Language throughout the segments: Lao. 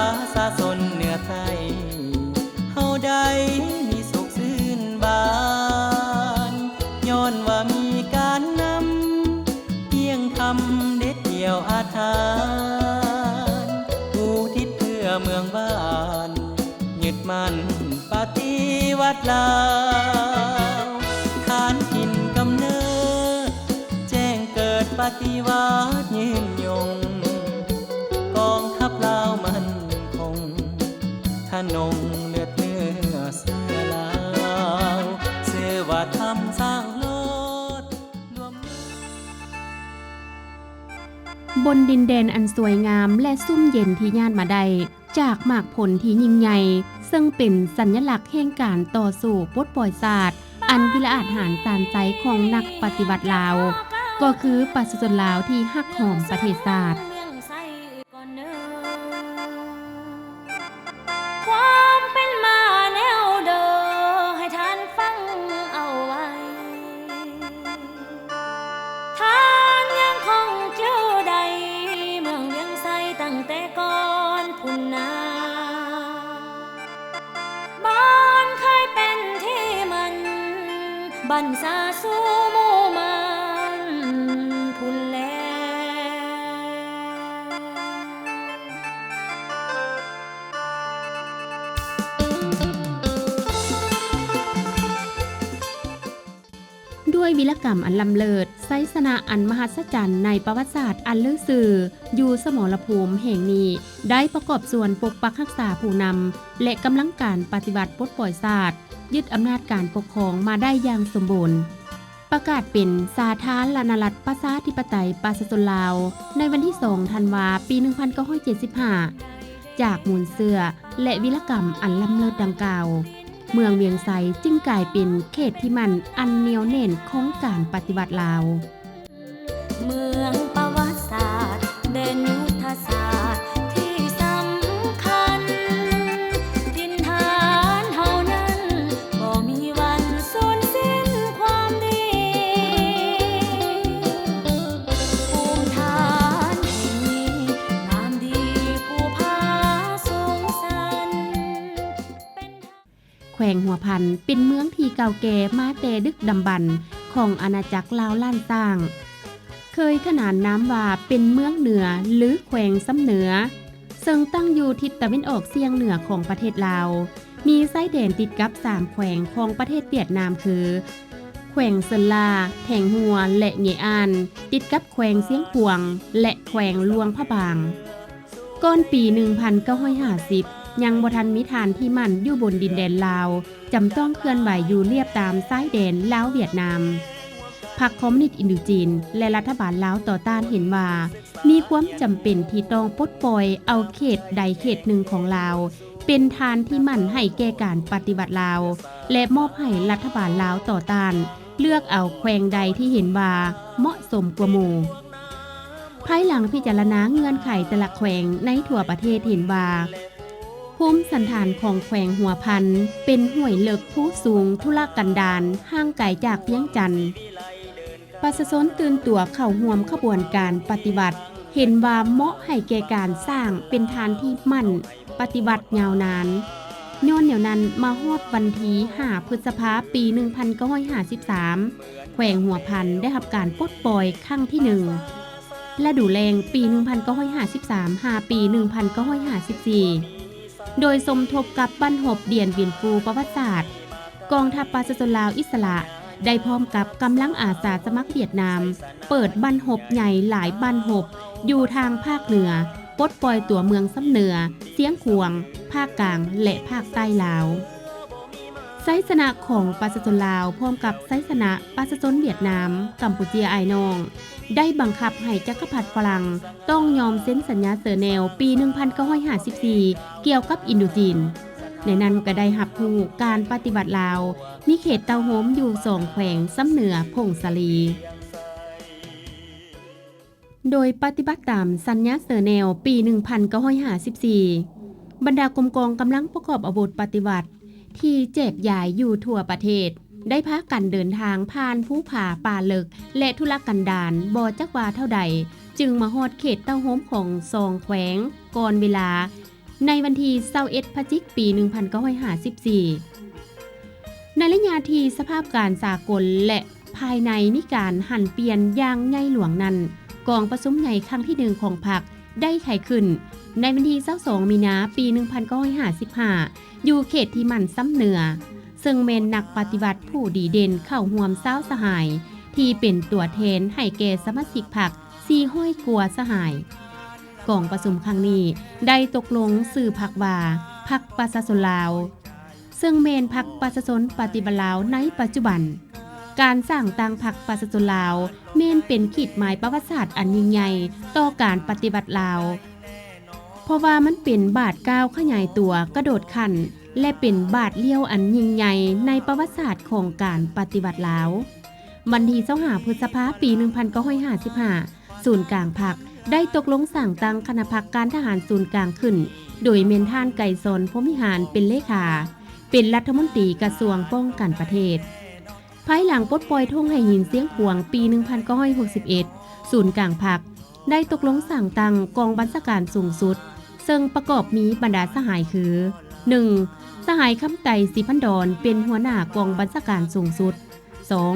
ປະຊາຊົນເໜືອໃຕ້ ເຮົາໄດ້ມີສຸກຊື່ນບານ ຍ້ອນວ່າມີການນຳ ທ່ຽງທຳເດັດດ່ຽວອາຖານ ອຸທິດເພື່ອເມືອງບ້ານ ຍຶດໝັ້ນປະຕິວັດລາວ ຖານຖິ່ນກຳເນີດ ແຈ້ງເກີດປະຕິວັດຍືນຍົງ ກອງທັບລາວໝັ້ນຄົງ ທະນົງເລືອດເນື້ອເຊື້ອລາວ ຊື່ວ່າທຳສ້າງໂລດ ລວມ ບົນດິນແດນອັນສວຍງາມ ແລະ ຊຸ່ມເຢັນທີ່ຍາດມາໄດ້ຈາກໝາກຜົນທີ່ຍິ່ງໃຫຍ່ ເຊິ່ງເປັນສັນຍະລັກແຫ່ງການຕໍ່ສູ້ປົດປ່ອຍຊາດ ອັນວິລະອາດຫານຊານໄຊຂອງນັກປະຕິວັດລາວ ກໍຄືປະຊາຊົນລາວທີ່ຮັກຫອມປະເທດຊາດ. ຄວາມເປັນມາແນວເດີ ໃຫ້ທ່ານຟັງເອົາໄວ້ ທ່ານຍັງຄົງຈື່ໄດ້ ເມືອງວຽງໄຊຕັ້ງແຕ່ກ່ອນພຸ້ນນາ ບ່ອນເຄີຍເປັນທີ່ໝັ້ນ ບັນຊາສູ່ໝູ່ມານພຸ້ນແລ້ວ. ດ້ວຍວິລະກຳອັນລ້ຳເລີດ, ໄຊຊະນະອັນມະຫັດສະຈັນໃນປະຫວັດສາດອັນລືຊື່ ຢູ່ສະໝໍລະພູມແຫ່ງນີ້ ໄດ້ປະກອບສ່ວນປົກປັກຮັກສາຜູ້ນຳ ແລະ ກຳລັງການປະຕິວັດປົດປ່ອຍຊາດ, ຍຶດອຳນາດການປົກຄອງມາໄດ້ຢ່າງສົມບູນ, ປະກາດເປັນສາທາລະນະລັດ ປະຊາທິປະໄຕ ປະຊາຊົນລາວ ໃນວັນທີສອງ ທັນວາ ປີໜຶ່ງພັນເກົ້າຮ້ອຍເຈັດສິບຫ້າ. ຈາກມູນເຊື້ອ ແລະ ວິລະກຳອັນລ້ຳເລີດດັ່ງກ່າວ, ເມືອງວຽງໄຊຈຶ່ງກາຍເປັນເຂດທີ່ໝັ້ນອັນໜຽວແໜ້ນຂອງການປະຕິວັດລາວ. ເມືອງປະຫວັດສາດ ແດນຍຸດທະສາດທີ່ສຳຄັນ, ຖິ່ນຖານເຮົານັ້ນບໍ່ມີວັນສູນສິ້ນຄວາມດີ. ພູມຖານແຫ່ງນີ້ງາມດີຜູ້ພາສົງສັນ. ແຂວງຫົວພັນເປັນເມືອງທີ່ເກົ່າແກ່ມາແຕ່ດຶກດຳບັນຂອງອານາຈັກລາວລ້ານຊ້າງ, ເຄີຍຂະໜານນາມວ່າເປັນເມືອງເໜືອ ຫຼື ແຂວງຊຳເໜືອ, ເຊິ່ງຕັ້ງຢູ່ທິດຕາເວັນອອກສ່ຽງເໜືອຂອງປະເທດລາວ, ມີຊາຍແດນຕິດກັບສາມແຂວງຂອງປະເທດຫວຽດນາມຄື ແຂວງເຊີນລາ, ແຖງຫົວ ແລະ ເງອານ, ຕິດກັບແຂວງຊຽງຂວາງ ແລະ ແຂວງຫຼວງພະບາງ. ກ່ອນປີໜຶ່ງພັນເກົ້າຮ້ອຍຫ້າສິບ ຍັງບໍ່ທັນມີຖານທີ່ໝັ້ນຢູ່ບົນດິນແດນລາວ, ຈຳຕ້ອງເຄື່ອນໄຫວຢູ່ລຽບຕາມຊາຍແດນລາວຫວຽດນາມ. ພັກຄອມມູນິດອິນໂດຈີນ ແລະ ລັດຖະບານລາວຕໍ່ຕ້ານເຫັນວ່າ ມີຄວາມຈຳເປັນທີ່ຕ້ອງປົດປ່ອຍເອົາເຂດໃດເຂດໜຶ່ງຂອງລາວ ເປັນຖານທີ່ໝັ້ນໃຫ້ແກ່ການປະຕິວັດລາວ ແລະ ມອບໃຫ້ລັດຖະບານລາວຕໍ່ຕ້ານ ເລືອກເອົາແຂວງໃດທີ່ເຫັນວ່າເໝາະສົມກວ່າໝູ່. ພາຍຫຼັງພິຈາລະນາເງື່ອນໄຂແຕ່ລະແຂວງໃນທົ່ວປະເທດເຫັນວ່າ ພູມສັນຖານຂອງແຂວງຫົວພັນເປັນຫ້ວຍເລິກ, ພູສູງ, ທຸລະກັນດານ, ຫ່າງໄກຈາກວຽງຈັນ. ປະຊາຊົນຕື່ນຕົວເຂົ້າຮ່ວມຂະບວນການປະຕິວັດ, ເຫັນວ່າເໝາະໃຫ້ແກ່ການສ້າງເປັນຖານທີ່ໝັ້ນປະຕິວັດຍາວນານ. ຍ້ອນແນວນັ້ນ, ມາຮອດວັນທີຫ້າ ພຶດສະພາ ປີໜຶ່ງພັນເກົ້າຮ້ອຍຫ້າສິບສາມ ແຂວງຫົວພັນໄດ້ຮັບການປົດປ່ອຍຄັ້ງທີໜຶ່ງ. ລະດູແລ້ງ ປີໜຶ່ງພັນເກົ້າຮ້ອຍຫ້າສິບສາມ ຫາປີໜຶ່ງພັນເກົ້າຮ້ອຍຫ້າສິບສີ່ ໂດຍສົມທົບກັບບັ້ນຮົບດຽນວິນຟູປະຫວັດສາດ, ກອງທັບປະຊາຊົນລາວອິດສະຫຼະ ໄດ້ພ້ອມກັບກຳລັງອາສາສະໝັກຫວຽດນາມ ເປີດບັ້ນຮົບໃຫຍ່ຫຼາຍບັ້ນຮົບຢູ່ທາງພາກເໜືອ, ປົດປ່ອຍຕົວເມືອງຊຳເໜືອ, ຊຽງຂວາງ, ພາກກາງ ແລະ ພາກໃຕ້ລາວ. ໄຊຊະນະຂອງປະຊາຊົນລາວ ພ້ອມກັບໄຊຊະນະປະຊາຊົນຫວຽດນາມ, ກຳປູເຈຍອ້າຍນ້ອງ ໄດ້ບັງຄັບໃຫ້ຈັກກະພັດຝຣັ່ງຕ້ອງຍອມເຊັນສັນຍາເຊີແນວປີໜຶ່ງພັນເກົ້າຮ້ອຍຫ້າສິບສີ່ ກ່ຽວກັບອິນໂດຈີນ. ໃນນັ້ນກໍໄດ້ຮັບຮູ້ການປະຕິວັດລາວ ມີເຂດເຕົ້າໂຮມຢູ່ສອງແຂວງ ຊຳເໜືອ, ຜົ້ງສາລີ. ໂດຍປະຕິບັດຕາມສັນຍາເຊີແນວປີໜຶ່ງພັນເກົ້າຮ້ອຍຫ້າສິບສີ່, ບັນດາກົມກອງກຳລັງປະກອບອາວຸດປະຕິວັດທີ່ແຈກຢາຍຢູ່ທົ່ວປະເທດ ໄດ້ພາກັນເດີນທາງຜ່ານພູຜາປ່າເລິກ ແລະ ທຸລະກັນດານບໍ່ຈັກວ່າເທົ່າໃດ, ຈຶ່ງມາຮອດເຂດເຕົ້າໂຮມຂອງສອງແຂວງກ່ອນເວລາ. ໃນວັນທີຊາວເອັດ ພະຈິກ ປີໜຶ່ງພັນເກົ້າຮ້ອຍຫ້າສິບສີ່. ໃນໄລຍະທີ່ສະພາບການສາກົນ ແລະ ພາຍໃນມີການຫັນປ່ຽນຢ່າງໃຫຍ່ຫຼວງນັ້ນ, ກອງປະຊຸມໃຫຍ່ຄັ້ງທີໜຶ່ງຂອງພັກໄດ້ໄຂຂຶ້ນໃນວັນທີຊາວສອງ ມີນາ ປີໜຶ່ງພັນເກົ້າຮ້ອຍຫ້າສິບຫ້າ ຢູ່ເຂດທີ່ໝັ້ນຊຳເໜືອ, ເຊິ່ງແມ່ນນັກປະຕິວັດຜູ້ດີເດັ່ນເຂົ້າຮ່ວມຊາວສະຫາຍ ທີ່ເປັນຕົວແທນໃຫ້ແກ່ສະມາຊິກພັກສີ່ຮ້ອຍກວ່າສະຫາຍ. ກອງປະຊຸມຄັ້ງນີ້ໄດ້ຕົກລົງຊື່ພັກວ່າ ພັກປະຊາຊົນລາວ ເຊິ່ງແມ່ນພັກປະຊາຊົນປະຕິວັດລາວໃນປັດຈຸບັນ. ການສ້າງຕັ້ງພັກປະຊາຊົນລາວ ແມ່ນເປັນຂີດໝາຍປະຫວັດສາດອັນຍິ່ງໃຫຍ່ຕໍ່ການປະຕິວັດລາວ, ເພາະວ່າມັນເປັນບາດກ້າວຂະຫຍາຍຕົວກະໂດດຂັ້ນ ແລະ ເປັນບາດລ້ຽວອັນຍິ່ງໃຫຍ່ໃນປະຫວັດສາດຂອງການປະຕິວັດລາວ. ວັນທີຊາວຫ້າ ພຶດສະພາ ປີໜຶ່ງພັນເກົ້າຮ້ອຍຫ້າສິບຫ້າ ສູນກາງພັກໄດ້ຕົກລົງສ້າງຕັ້ງຄະນະພັກການທະຫານສູນກາງຂຶ້ນ ໂດຍແມ່ນທ່ານ ໄກສອນ ພົມວິຫານ ເປັນເລຂາ, ເປັນລັດຖະມົນຕີກະຊວງປ້ອງກັນປະເທດ. ພາຍຫຼັງປົດປ່ອຍທົ່ງໄຫຫີນຊຽງຂວາງ ປີໜຶ່ງພັນເກົ້າຮ້ອຍຫົກສິບເອັດ ສູນກາງພັກໄດ້ຕົກລົງສ້າງຕັ້ງກອງບັນຊາການສູງສຸດ, ເຊິ່ງປະກອບມີບັນດາສະຫາຍຄື ໜຶ່ງ ສະຫາຍ ຄຳໄຕ ສີພັນດອນ ເປັນຫົວໜ້າກອງບັນຊາການສູງສຸດ, ສອງ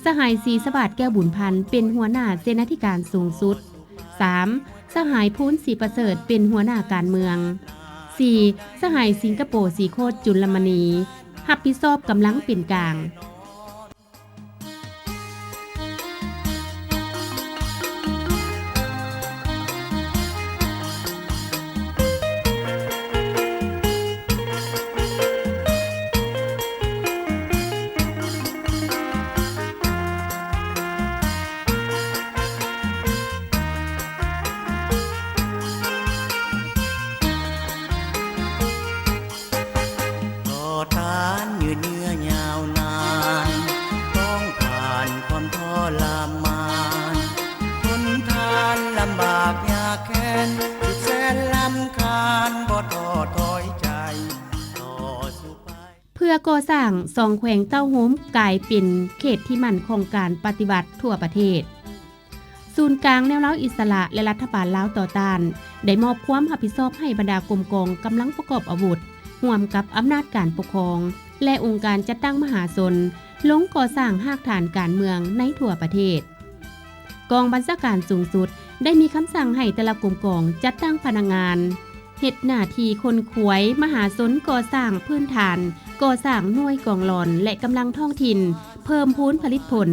ສະຫາຍ ສີສະຫວາດ ແກ້ວບຸນພັນ ເປັນຫົວໜ້າເສນາທິການສູງສຸດ, ສາມ ສະຫາຍ ພູນ ສີປະເສີດ ເປັນຫົວໜ້າການເມືອງ, ສີ່ ສະຫາຍ ສິງກະໂປ ສີໂຄດ ຈຸນລະມະນີ ຮັບຜິດຊອບກຳລັງເປັນກາງ. ຕໍ່ຕ້ານຍືດເຍື້ອຍາວນານ ຕ້ອງຜ່ານຄວາມທໍລະມານ ທົນທານລຳບາກຍາກແຄ້ນ ສຸດແສນລຳຄານ ບໍ່ທໍ້ຖອຍໃຈ ຕໍ່ສູ້ໄປ. ເພື່ອກໍ່ສ້າງສອງແຂວງເຕົ້າໂຮມກາຍເປັນເຂດທີ່ໝັ້ນຂອງການປະຕິວັດທົ່ວປະເທດ. ສູນກາງແນວລາວອິດສະຫຼະ ແລະ ລັດຖະບານລາວຕໍ່ຕ້ານ ໄດ້ມອບຄວາມຮັບຜິດຊອບໃຫ້ບັນດາກົມກອງກຳລັງປະກອບອາວຸດ, ຮ່ວມກັບອຳນາດການປົກຄອງ ແລະ ອົງການຈັດຕັ້ງມະຫາຊົນ ລົງກໍ່ສ້າງຮາກຖານການເມືອງໃນທົ່ວປະເທດ. ກອງບັນຊາການສູງສຸດໄດ້ມີຄຳສັ່ງໃຫ້ແຕ່ລະກົມກອງຈັດຕັ້ງພະນັກງານ ເຮັດໜ້າທີ່ຂົນຂວາຍມະຫາຊົນ, ກໍ່ສ້າງພື້ນຖານ, ກໍ່ສ້າງໜ່ວຍກອງຫຼອນ ແລະ ກຳລັງທ້ອງຖິ່ນ, ເພີ່ມພູນຜະລິດຜົນ,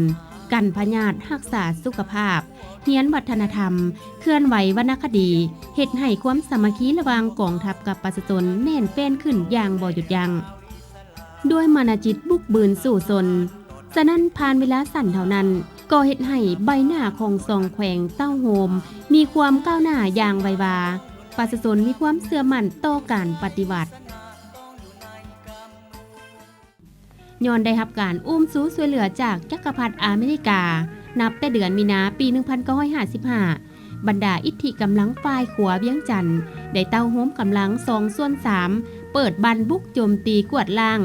ກັນພະຍາດ, ຮັກສາສຸຂະພາບ, ຮຽນວັດທະນະທຳ, ເຄື່ອນໄຫວວັນນະຄະດີ, ເຮັດໃຫ້ຄວາມສາມັກຄີລະຫວ່າງກອງທັບກັບປະຊາຊົນແໜ້ນແຟ້ນຂຶ້ນຢ່າງບໍ່ຢຸດຢັ້ງ ດ້ວຍມານະຈິດບຸກບືນສູ້ຊົນ. ສະນັ້ນ, ຜ່ານເວລາສັ້ນເທົ່ານັ້ນ ກໍເຮັດໃຫ້ໃບໜ້າຂອງສອງແຂວງເຕົ້າໂຮມມີຄວາມກ້າວໜ້າຢ່າງໄວວາ, ປະຊາຊົນມີຄວາມເຊື່ອໝັ້ນຕໍ່ການປະຕິວັດ. ຍ້ອນໄດ້ຮັບການອຸ້ມຊູຊ່ວຍເຫຼືອຈາກຈັກກະພັດອາເມລິກາ, ນັບແຕ່ເດືອນມີນາປີໜຶ່ງພັນເກົ້າຮ້ອຍຫ້າສິບຫ້າ ບັນດາອິດທິກຳລັງຝ່າຍຂວາວຽງຈັນ ໄດ້ເຕົ້າໂຮມກຳລັງສອງສ່ວນສາມ ເປີດບັ້ນບຸກໂຈມຕີກວາດລ້າງ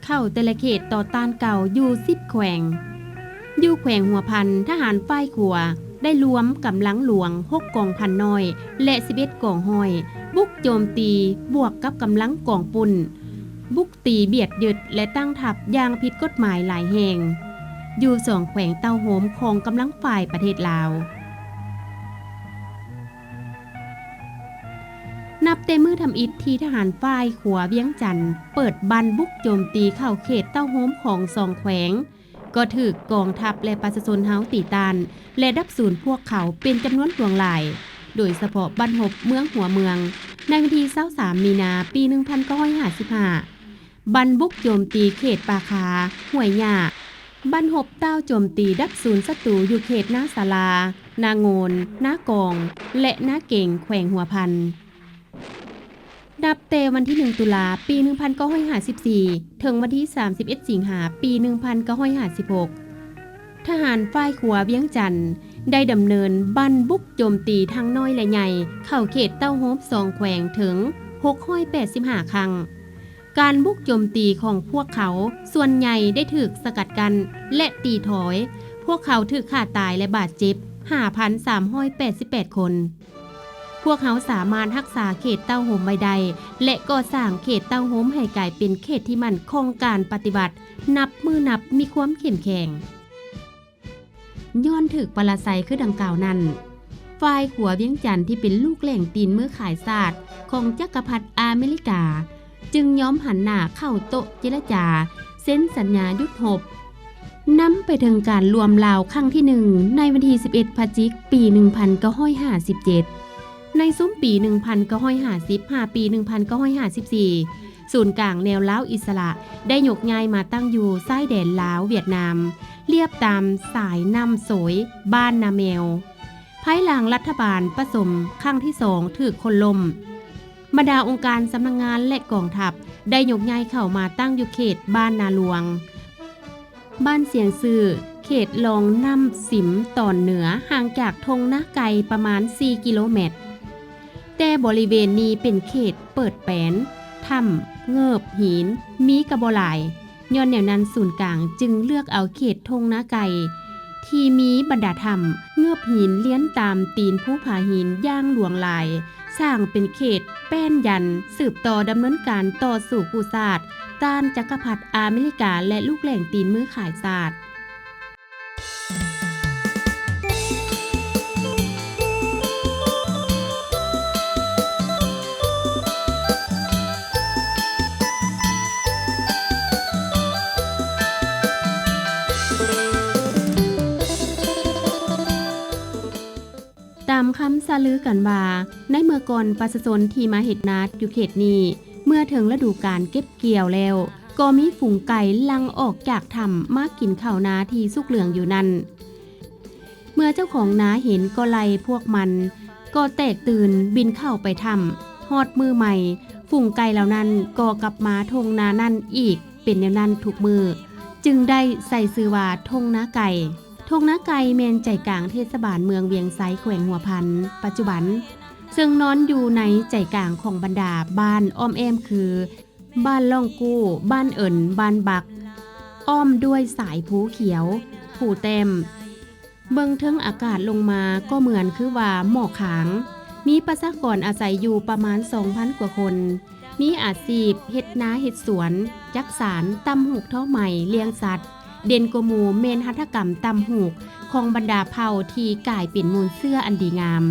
ເຂົ້າແຕ່ລະເຂດຕໍ່ຕ້ານເກົ່າຢູ່ສິບແຂວງ. ຢູ່ແຂວງຫົວພັນ, ທະຫານຝ່າຍຂວາໄດ້ລວມກຳລັງຫຼວງຫົກກອງພັນນ້ອຍ ແລະ ສິບເອັດກອງຮ້ອຍ ບຸກໂຈມຕີ ບວກກັບກຳລັງກອງປຸ້ນ ບຸກຕີບຽດຍຶດ ແລະ ຕັ້ງທັບຢ່າງຜິດກົດໝາຍຫຼາຍແຫ່ງ ຢູ່ສອງແຂວງເຕົ້າໂຮມຂອງກຳລັງຝ່າຍປະເທດລາວ. ນັບແຕ່ມື້ທຳອິດທີ່ທະຫານຝ່າຍຂວາວຽງຈັນເປີດບັ້ນບຸກໂຈມຕີເຂົ້າເຂດເຕົ້າໂຮມຂອງສອງແຂວງ, ກໍຖືກກອງທັບ ແລະ ປະຊາຊົນເຮົາຕີຕ້ານ ແລະ ດັບສູນພວກເຂົາເປັນຈຳນວນຫຼວງຫຼາຍ, ໂດຍສະເພາະບັ້ນຮົບເມືອງຫົວເມືອງ ໃນວັນທີຊາວສາມ ມີນາ ປີໜຶ່ງພັນເກົ້າຮ້ອຍຫ້າສິບຫ້າ, ບັ້ນບຸກໂຈມຕີເຂດປ່າຄາ, ຫ້ວຍຫຍ້າ, ບັ້ນຮົບຕ້າວໂຈມຕີດັບສູນສັດຕູຢູ່ເຂດນາສາລາ, ນາໂງນ, ນາກອງ ແລະ ນາເກັງ ແຂວງຫົວພັນ. ນັບແຕ່ວັນທີໜຶ່ງ ຕຸລາ ປີໜຶ່ງພັນເກົ້າຮ້ອຍຫ້າສິບສີ່ ເຖິງວັນທີສາມສິບເອັດ ສິງຫາ ປີໜຶ່ງພັນເກົ້າຮ້ອຍຫ້າສິບຫົກ ທະຫານຝ່າຍຂວາວຽງຈັນໄດ້ດຳເນີນບັ້ນບຸກໂຈມຕີທັງນ້ອຍ ແລະ ໃຫຍ່ ເຂົ້າເຂດເຕົ້າໂຮມສອງແຂວງເຖິງຫົກຮ້ອຍແປດສິບຫ້າຄັ້ງ. ການບຸກໂຈມຕີຂອງພວກເຂົາສ່ວນໃຫຍ່ໄດ້ຖືກສະກັດກັ້ນ ແລະ ຕີຖອຍ, ພວກເຂົາຖືກຂ້າຕາຍ ແລະ ບາດເຈັບ ຫ້າພັນສາມຮ້ອຍແປດສິບແປດຄົນ. ພວກເຮົາສາມາດຮັກສາເຂດເຕົ້າໂຮມໄວ້ໄດ້ ແລະ ກໍ່ສ້າງເຂດເຕົ້າໂຮມໃຫ້ກາຍເປັນເຂດທີ່ໝັ້ນຄົງການປະຕິວັດ ນັບມື້ນັບມີຄວາມເຂັ້ມແຂງ. ຍ້ອນຖືກປະລາໄຊຄືດັ່ງກ່າວນັ້ນ, ຝ່າຍຂົວວຽງຈັນທີ່ເປັນລູກແຫຼ່ງຕີນມືຂາຍຊາດຂອງຈັກກະພັດອາເມລິກາ ຈຶ່ງຍອມຫັນໜ້າເຂົ້າໂຕະເຈລະຈາ ເຊັນສັນຍາຢຸດຮົບ, ນຳໄປເຖິງການລວມລາວຄັ້ງທີໜຶ່ງ ໃນວັນທີສິບເອັດ ພະຈິກ ປີໜຶ່ງພັນເກົ້າຮ້ອຍຫ້າສິບເຈັດ. ໃນຊຸມປີໜຶ່ງພັນເກົ້າຮ້ອຍຫ້າສິບ ຫາປີໜຶ່ງພັນເກົ້າຮ້ອຍຫ້າສິບສີ່ ສູນກາງແນວລາວອິດສະຫຼະໄດ້ຍົກຍ້າຍມາຕັ້ງຢູ່ຊາຍແດນລາວ-ຫວຽດນາມ, ລຽບຕາມສາຍນ້ຳໂສຍ ບ້ານນາແມວ. ພາຍຫຼັງລັດຖະບານປະສົມຄັ້ງທີສອງຖືກໂຄ່ນລົ້ມ, ບັນດາອົງການສຳນັກງານ ແລະ ກອງທັບໄດ້ຍົກຍ້າຍເຂົ້າມາຕັ້ງຢູ່ເຂດບ້ານນາຫຼວງ, ບ້ານຊຽງຊື່, ເຂດລ່ອງນ້ຳສິມຕອນເໜືອ, ຫ່າງຈາກທົ່ງນາໄກ່ປະມານສີ່ກິໂລແມັດ. ແຕ່ບໍລິເວນນີ້ເປັນເຂດເປີດແປນ, ຖ້ຳເງີບຫີນມີກໍບໍ່ຫຼາຍ. ຍ້ອນແນວນັ້ນ, ສູນກາງຈຶ່ງເລືອກເອົາເຂດທົ່ງນາໄກ່ທີ່ມີບັນດາຖ້ຳເງີບຫີນລຽນຕາມຕີນພູຜາຫີນຢ່າງຫຼວງຫຼາຍ, ສ້າງເປັນເຂດແປ້ນຢັນ ສືບຕໍ່ດຳເນີນການຕໍ່ສູ້ກູ້ຊາດ ຕ້ານຈັກກະພັດອາເມລິກາ ແລະ ລູກແຫຼ່ງຕີນມືຂາຍຊາດ. ຕາມຄຳສະລືກັນວ່າ, ໃນເມື່ອກ່ອນປະຊາຊົນທີ່ມາເຮັດນາຢູ່ເຂດນີ້ ເມື່ອເຖິງລະດູການເກັບກ່ຽວແລ້ວ, ກໍມີຝູງໄກ່ຫຼັ່ງອອກຈາກຖ້ຳມາກິນເຂົ້ານາທີ່ສຸກເຫຼືອງຢູ່ນັ້ນ. ເມື່ອເຈົ້າຂອງນາເຫັນກໍໄລ່ພວກມັນກໍແຕກຕື່ນບິນເຂົ້າໄປຖ້ຳ. ຮອດມື້ໃໝ່, ຝູງໄກ່ເຫຼົ່ານັ້ນກໍກັບມາທົ່ງນານັ້ນອີກ. ເປັນແນວນັ້ນທຸກມື້, ຈຶ່ງໄດ້ໃສ່ຊື່ວ່າທົ່ງນາໄກ່. ທົ່ງນາໄກ່ແມ່ນໃຈກາງເທດສະບານເມືອງວຽງໄຊ ແຂວງຫົວພັນ ປັດຈຸບັນ, ເຊິ່ງນອນຢູ່ໃນໃຈກາງຂອງບັນດາບ້ານອ້ອມແອ້ມຄື ບ້ານລ່ອງກູ້, ບ້ານເອີນ, ບ້ານບັກ, ອ້ອມດ້ວຍສາຍພູຂຽວ, ພູແຕ້ມ. ເບິ່ງເທິງອາກາດລົງມາກໍເໝືອນຄືວ່າໝອກຄາງ. ມີປະຊາກອນອາໄສຢູ່ປະມານສອງພັນກວ່າຄົນ. ມີອາຊີບເຮັດນາເຮັດສວນ, ຈັກສານ, ຕ່ຳຫູກທໍໄໝ, ລ້ຽງສັດ. ເດັ່ນກວ່າໝູ່ແມ່ນຫັດຖະກຳຕ່ຳຫູກຂອງບັນດາເຜົ່າທີ່ກາຍເປັນມູນເຊື້ອອັນດີງາມ.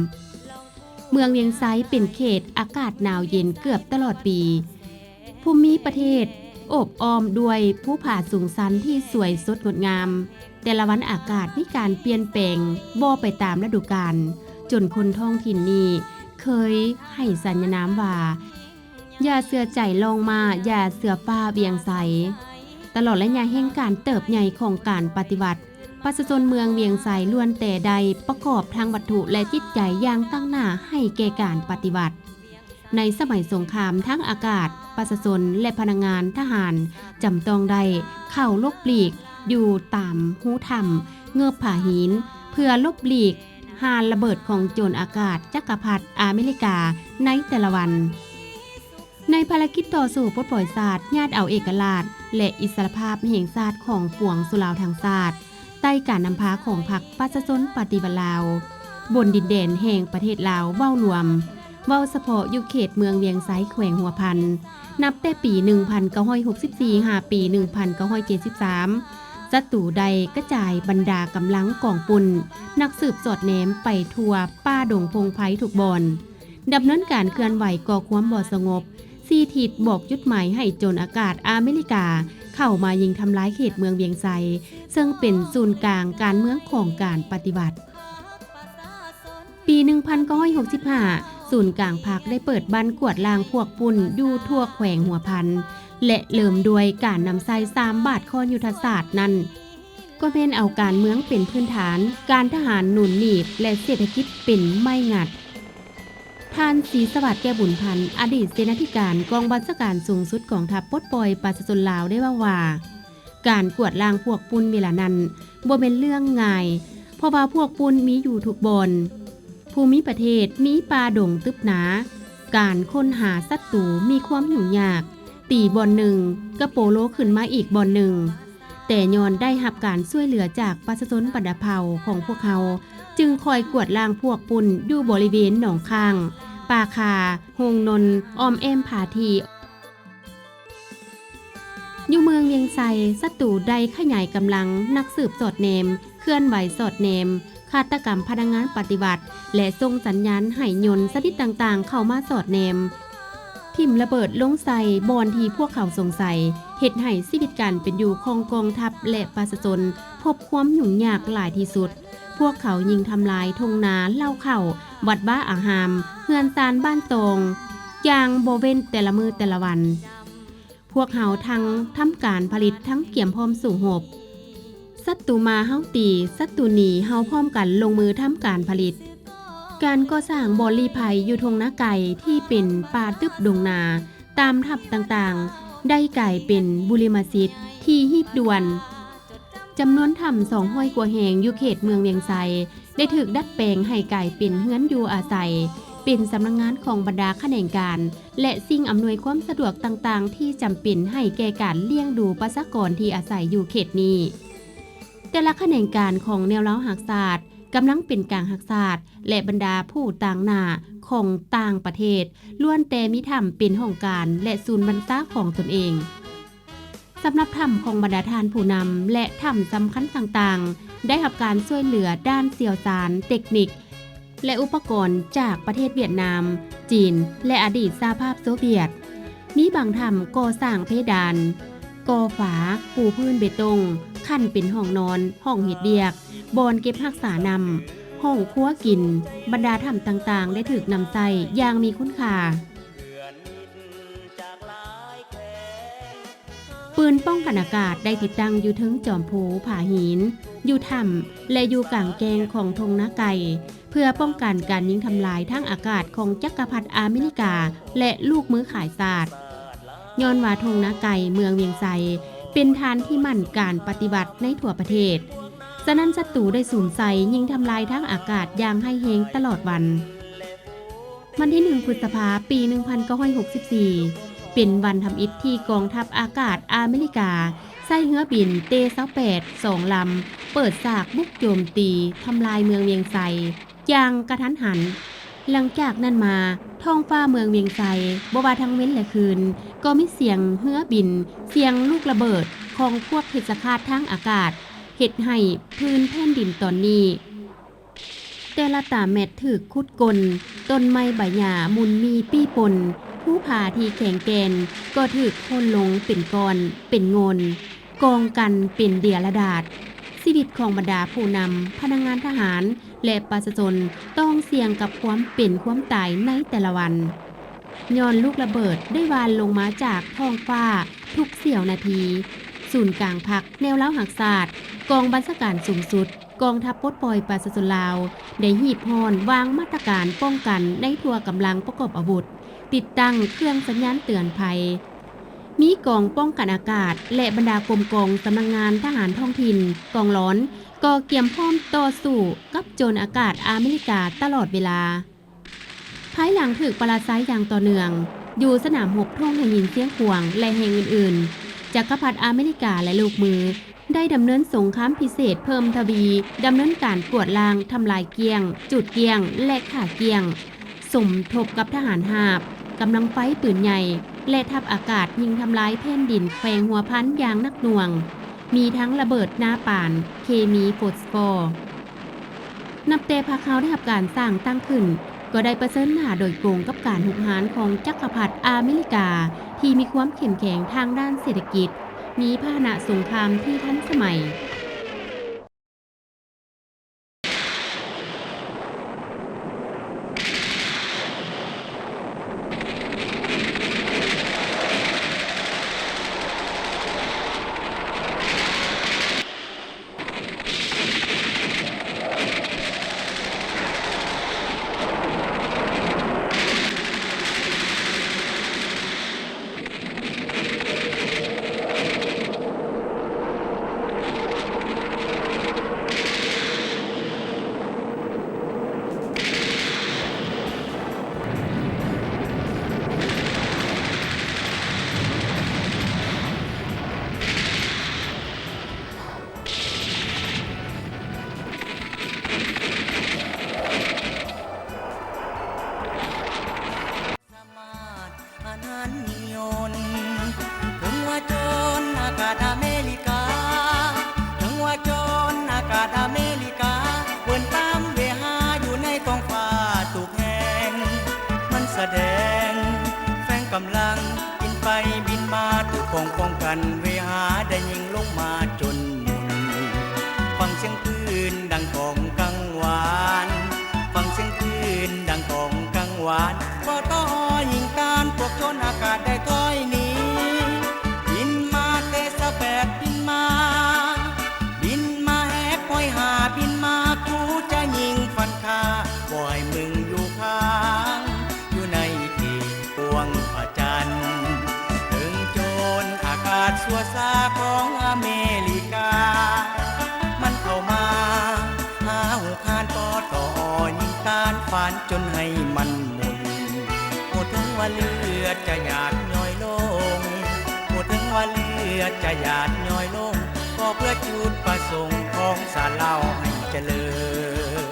ເມືອງວຽງໄຊເປັນເຂດອາກາດໜາວເຢັນເກືອບຕະຫຼອດປີ. ພູມິປະເທດໂອບອ້ອມດ້ວຍພູຜາສູງຊັນທີ່ສວຍສົດງົດງາມ. ແຕ່ລະວັນອາກາດມີການປ່ຽນແປງບໍ່ໄປຕາມລະດູການ, ຈົນຄົນທ້ອງຖິ່ນນີ້ເຄີຍໃຫ້ສັນຍະນາມວ່າ ຢ່າເຊື່ອໃຈລ່ອງມ້າ, ຢ່າເຊື່ອຟ້າວຽງໄຊ. ຕະຫຼອດໄລຍະແຫ່ງການເຕີບໃຫຍ່ຂອງການປະຕິວັດ, ປະຊາຊົນເມືອງວຽງໄຊລ້ວນແຕ່ໄດ້ປະກອບທັງວັດຖຸ ແລະ ຈິດໃຈຢ່າງຕັ້ງໜ້າໃຫ້ແກ່ການປະຕິວັດ. ໃນສະໄໝສົງຄາມທາງອາກາດ, ປະຊາຊົນ ແລະ ພະນັກງານທະຫານຈຳຕ້ອງໄດ້ເຂົ້າຫຼົບຫຼີກຢູ່ຕາມຮູຖ້ຳເງີບຜາຫີນ ເພື່ອຫຼົບຫຼີກຮ່ານລະເບີດຂອງໂຈນອາກາດຈັກກະພັດອາເມລິກາໃນແຕ່ລະວັນ. ໃນພາລະກິດຕໍ່ສູ້ປົດປ່ອຍຊາດ, ຍາດເອົາເອກະລາດ ແລະ ອິດສະລະພາບແຫ່ງຊາດຂອງປວງຊົນລາວທັງຊາດ ໃຕ້ການນຳພາຂອງພັກປະຊາຊົນປະຕິວັດລາວ, ບົນດິນແດນແຫ່ງປະເທດລາວເວົ້າລວມ, ເວົ້າສະເພາະຢູ່ເຂດເມືອງວຽງໄຊ ແຂວງຫົວພັນ, ນັບແຕ່ປີໜຶ່ງພັນເກົ້າຮ້ອຍຫົກສິບສີ່ ຫາປີໜຶ່ງພັນເກົ້າຮ້ອຍເຈັດສິບສາມ, ສັດຕູໄດ້ກະຈາຍບັນດາກຳລັງກອງປຸ້ນ, ນັກສືບສອດແນມໄປທົ່ວປ່າດົງພົງໄພທຸກບ່ອນ. ດຳເນີນການເຄື່ອນໄຫວກໍ່ຄວາມບໍ່ສະຫງົບ, ຊີ້ທິດບອກຈຸດໝາຍໃຫ້ໂຈນອາກາດອາເມລິກາເຂົ້າມາຍິງທຳລາຍເຂດເມືອງວຽງໄຊ, ເຊິ່ງເປັນສູນກາງການເມືອງຂອງການປະຕິວັດ. ປີໜຶ່ງພັນເກົ້າຮ້ອຍຫົກສິບຫ້າ ສູນກາງພັກໄດ້ເປີດບັ້ນກວາດລ້າງພວກປຸ້ນຢູ່ທົ່ວແຂວງຫົວພັນ ແລະ ເລີ່ມດ້ວຍການນຳໃຊ້ສາມບາດຂໍ້ຍຸດທະສາດນັ້ນ, ກໍແມ່ນເອົາການເມືອງເປັນພື້ນຖານ, ການທະຫານໜູນໜີບ ແລະ ເສດຖະກິດເປັນໄມ້ງັດ. ທ່ານ ສີສະຫວັດ ແກ້ວບຸນພັນ, ອະດີດເສນາທິການກອງບັນຊາການສູງສຸດກອງທັບປົດປ່ອຍປະຊາຊົນລາວ ໄດ້ເວົ້າວ່າ, ການກວາດລ້າງພວກປຸ້ນເວລານັ້ນບໍ່ແມ່ນເລື່ອງງ່າຍ, ເພາະວ່າພວກປຸ້ນມີຢູ່ທຸກບ່ອນ. ພູມິປະເທດມີປ່າດົງຕຶບໜາ, ການຄົ້ນຫາສັດຕູມີຄວາມຫຍຸ້ງຍາກ, ຕີບ່ອນໜຶ່ງ, ກະໂປໂລຂຶ້ນມາອີກບ່ອນໜຶ່ງ. ແຕ່ຍ້ອນໄດ້ຮັບການຊ່ວຍເຫຼືອຈາກປະຊາຊົນບັນດາເຜົ່າຂອງພວກເຮົາ, ຈຶ່ງຄອຍກວາດລ້າງພວກປຸ້ນຢູ່ບໍລິເວນໜອງຄ້າງ, ປ່າຂ່າ, ໂຮງນົນ, ອ້ອມແອ້ມຜາຖີ່. ຢູ່ເມືອງວຽງໄຊ, ສັດຕູໄດ້ຂະຫຍາຍກຳລັງນັກສືບສອດແນມ, ເຄື່ອນໄຫວສອດແນມ, ຄາດຕະກຳພະນັກງານປະຕິບັດ ແລະ ສົ່ງສັນຍານໃຫ້ຍົນຊະນິດຕ່າງໆເຂົ້າມາສອດແນມ, ຖິ້ມລະເບີດລົງໃສ່ບ່ອນທີ່ພວກເຂົາສົງໄສ, ເຮັດໃຫ້ຊີວິດການເປັນຢູ່ຂອງກອງທັບ ແລະ ປະຊາຊົນພົບຄວາມຫຍຸ້ງຍາກຫຼາຍທີ່ສຸດ. ພວກເຂົາຍິງທຳລາຍທົ່ງນາເລົ້າເຂົ້າ, ວັດວາອາຮາມ, ເຮືອນຊານບ້ານຊ່ອງ ຢ່າງບໍ່ເວັ້ນແຕ່ລະມື້ແຕ່ລະວັນ. ພວກເຮົາທັງທຳການຜະລິດ ທັງກຽມພ້ອມສູ້ຮົບ. ສັດຕູມາເຮົາຕີ, ສັດຕູໜີເຮົາພ້ອມກັນລົງມືທຳການຜະລິດ. ການກໍ່ສ້າງບ່ອນລີ້ໄພຢູ່ທົ່ງນາໄກ່ທີ່ເປັນປ່າຕຶບດົງນາ, ຕາມຖ້ຳຕ່າງໆ ໄດ້ກາຍເປັນບຸລິມະສິດທີ່ຮີບດ່ວນ. ຈຳນວນຖ້ຳສອງຮ້ອຍກວ່າແຫ່ງຢູ່ເຂດເມືອງວຽງໄຊ ໄດ້ຖືກດັດແປງໃຫ້ກາຍເປັນເຮືອນຢູ່ອາໄສ, ເປັນສຳນັກງານຂອງບັນດາຂະແໜງການ ແລະ ສິ່ງອຳນວຍຄວາມສະດວກຕ່າງໆທີ່ຈຳເປັນໃຫ້ແກ່ການລ້ຽງດູປະຊາກອນທີ່ອາໄສຢູ່ເຂດນີ້. ແຕ່ລະຂະແໜງການຂອງແນວລາວຮັກຊາດ, ກຳລັງເປັນກາງຮັກຊາດ ແລະ ບັນດາຜູ້ຕາງໜ້າຂອງຕ່າງປະເທດ ລ້ວນແຕ່ມີຖ້ຳເປັນຫ້ອງການ ແລະ ສູນບັນຊາຂອງຕົນເອງ. ສຳລັບຖ້ຳຂອງບັນດາທ່ານຜູ້ນຳ ແລະ ຖ້ຳສຳຄັນຕ່າງໆ ໄດ້ຮັບການຊ່ວຍເຫຼືອດ້ານຊ່ຽວຊານເຕັກນິກ ແລະ ອຸປະກອນຈາກປະເທດຫວຽດນາມ, ຈີນ ແລະ ອະດີດສະຫະພາບໂຊຫວຽດ. ມີບາງຖ້ຳກໍ່ສ້າງເພດານ, ກໍ່ຝາ, ປູພື້ນເບຕົງ, ຂັ້ນເປັນຫ້ອງນອນ, ຫ້ອງເຮັດວຽກ, ບ່ອນເກັບຮັກສານ້ຳ, ຫ້ອງຄົວກິນ. ບັນດາຖ້ຳຕ່າງໆ ໄດ້ຖືກນຳໃຊ້ຢ່າງມີຄຸນຄ່າ. ປືນປ້ອງກັນອາກາດໄດ້ຕິດຕັ້ງຢູ່ເທິງຈອມພູຜາຫີນ, ຢູ່ຖ້ຳ ແລະ ຢູ່ກາງແຈ້ງຂອງທົ່ງນາໄກ່ ເພື່ອປ້ອງກັນການຍິງທຳລາຍທາງອາກາດຂອງຈັກກະພັດອາເມລິກາ ແລະ ລູກມືຂາຍຊາດ. ຍ້ອນວ່າທົ່ງນາໄກ່ເມືອງວຽງໄຊເປັນຖານທີ່ໝັ້ນການປະຕິວັດໃນທົ່ວປະເທດ, ສະນັ້ນສັດຕູໄດ້ສຸມໃສ່ຍິງທຳລາຍທາງອາກາດຢ່າງຮ້າຍແຮງຕະຫຼອດວັນ. ວັນທີໜຶ່ງ ພຶດສະພາ ປີໜຶ່ງພັນເກົ້າຮ້ອຍຫົກສິບສີ່ ເປັນວັນທຳອິດທີ່ກອງທັບອາກາດອາເມລິກາໃຊ້ເຮືອບິນ ເຕ ຊາວແປດ ສອງລຳ ເປີດສາກບຸກໂຈມຕີທຳລາຍເມືອງວຽງໄຊຢ່າງກະທັນຫັນ. ຫຼັງຈາກນັ້ນມາ, ທ້ອງຟ້າເມືອງວຽງໄຊ ບໍ່ວ່າທັງເວັນ ແລະ ຄືນ ກໍມີສຽງເຮືອບິນ, ສຽງລູກລະເບີດຂອງພວກເພັດຊະຄາດທາງອາກາດ ເຮັດໃຫ້ພື້ນແຜ່ນດິນຕອນນີ້ ແຕ່ລະຕາແມັດຖືກຂຸດກົ້ນ, ຕົ້ນໄມ້ໃບຫຍ້າໝຸນມີປີ້ປົນ, ພູຜາທີ່ແຂງແກ່ນກໍຖືກໂຄ່ນລົງເປັນກ້ອນເປັນໂງ່ນ, ກອງກັນເປັນເດຍລະດາດ. ຊີວິດຂອງບັນດາຜູ້ນຳ, ພະນັກງານທະຫານ ແລະ ປະຊາຊົນຕ້ອງສ່ຽງກັບຄວາມເປັນຄວາມຕາຍໃນແຕ່ລະວັນ. ຍ້ອນລູກລະເບີດໄດ້ຫວ່ານລົງມາຈາກທ້ອງຟ້າທຸກສ່ຽວນາທີ, ສູນກາງພັກແນວລາວຮັກຊາດ, ກອງບັນຊາການສູງສຸດ, ກອງທັບປົດປ່ອຍປະຊາຊົນລາວ ໄດ້ຮີບຮ້ອນວາງມາດຕະການປ້ອງກັນໃນທົ່ວກຳລັງປະກອບອາວຸດ, ຕິດຕັ້ງເຄື່ອງສັນຍານເຕືອນໄພ. ມີກອງປ້ອງກັນອາກາດ ແລະ ບັນດາກົມກອງສຳນັກງານທະຫານທ້ອງຖິ່ນ, ກອງລອນ ກໍກຽມພ້ອມຕໍ່ສູ້ກັບໂຈນອາກາດອາເມລິກາຕະຫຼອດເວລາ. ພາຍຫຼັງຖືກປະລາໄຊຢ່າງຕໍ່ເນື່ອງ ຢູ່ສະໜາມຮົບທົ່ງໄຫຫີນຊຽງຂວາງ ແລະ ແຫ່ງອື່ນໆ, ຈັກກະພັດອາເມລິກາ ແລະ ລູກມື ໄດ້ດຳເນີນສົງຄາມພິເສດເພີ່ມທະວີ, ດຳເນີນການກວາດລ້າງ, ທຳລາຍກ້ຽງ, ຈູດກ້ຽງ ແລະ ຂ້າກ້ຽງ, ສົມທົບກັບທະຫານຮາບ, ກຳລັງໄຟປືນໃຫຍ່ ແລະ ທັບອາກາດຍິງທຳລາຍແຜ່ນດິນແຂວງຫົວພັນຢ່າງໜັກໜ່ວງ, ມີທັງລະເບີດນາປານ, ເຄມີໂຟສຟໍ. ນັບແຕ່ພາກເຮົາໄດ້ຮັບການສ້າງຕັ້ງຂຶ້ນ, ກໍໄດ້ປະເຊີນໜ້າໂດຍກົງກັບການຮຸກຮານຂອງຈັກກະພັດອາເມລິກາ ທີ່ມີຄວາມເຂັ້ມແຂງທາງດ້ານເສດຖະກິດ, ມີພາຫະນະສົງຄາມທີ່ທັນສະໄໝ. ຍນ ເຖິງວ່າຈົນອາກາດອາເມລິກາ ເຖິງວ່າຈົນອາກາດອາເມລິກາ ເອີ້ນຕາມເວຫາຢູ່ໃນທ້ອງຟ້າທຸກແຫ່ງ ມັນສະແດງແຝງກຳລັງ ບິນໄປບິນມາ ຕູ້ຂອງປ້ອງກັນເວຫາ ໄດ້ຍິງລົງມາຈົນໝຸ່ນ ຟັງສຽງປືນດັງກ້ອງກັງວານ ຟັງສຽງປືນດັງກ້ອງກັງວານ ກໍຕໍ່ຮອຍຍິງຕ້ານ ພວກໂຈນອາກາດໄດ້ຖອຍໜີ ບິນມາເຕສະແປດ ບິນມາ ບິນມາແຮບຮ້ອຍຫ້າ ບິນມາຂູ່ຈະຍິງຟັນຂ້າ ບໍ່ໃຫ້ມຶງຢູ່ຂ້າງ ຢູ່ໃນເຂດກວງພະຈັນ ເຖິງໂຈນອາກາດຊົ່ວຊ້າຂອງອາເມລິກາ ມັນເຂົ້າມາຫາຫູຄານ ກໍຕໍ່ຮອຍຍິງຕ້ານ ຟານຈົນໃຫ້ມັນໝຸ່ນ ບໍ່ເຖິງວ່າເລືອດຈະຫຍາດຍ້ອຍລົງ ບໍ່ເຖິງວ່າເລືອດຈະຫຍາດຍ້ອຍລົງ ກໍເພື່ອຈຸດປະສົງຂອງຊາດລາວໃຫ້ຈະເລີນ.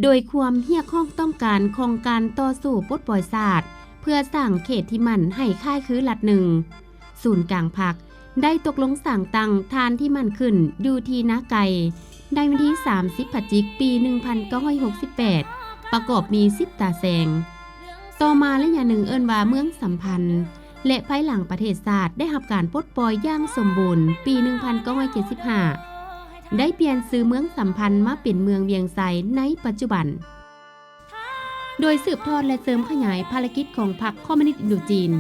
ໂດຍຄວາມຮຽກຮ້ອງຕ້ອງການຂອງການຕໍ່ສູ້ປົດປ່ອຍຊາດ ເພື່ອສ້າງເຂດທີ່ໝັ້ນໃຫ້ຄ້າຍຄືລັດໜຶ່ງ, ສູນກາງພັກໄດ້ຕົກລົງສ້າງຕັ້ງຖານທີ່ໝັ້ນຂຶ້ນຢູ່ທີ່ນາໄກ່ ໃນວັນທີສາມສິບ ພະຈິກ ປີໜຶ່ງພັນເກົ້າຮ້ອຍຫົກສິບແປດ ປະກອບມີສິບຕາແສງ. ຕໍ່ມາໄລຍະໜຶ່ງເອີ້ນວ່າເມືອງສຳພັນ ແລະ ພາຍຫຼັງປະເທດຊາດໄດ້ຮັບການປົດປ່ອຍຢ່າງສົມບູນ ປີໜຶ່ງພັນເກົ້າຮ້ອຍເຈັດສິບຫ້າ ໄດ້ປ່ຽນຊື່ເມືອງສຳພັນມາເປັນເມືອງວຽງໄຊໃນປັດຈຸບັນ. ໂດຍສືບທອດ ແລະ ເສີມຂະຫຍາຍພາລະກິດຂອງພັກຄອມມູນິດອິນໂດຈີນ,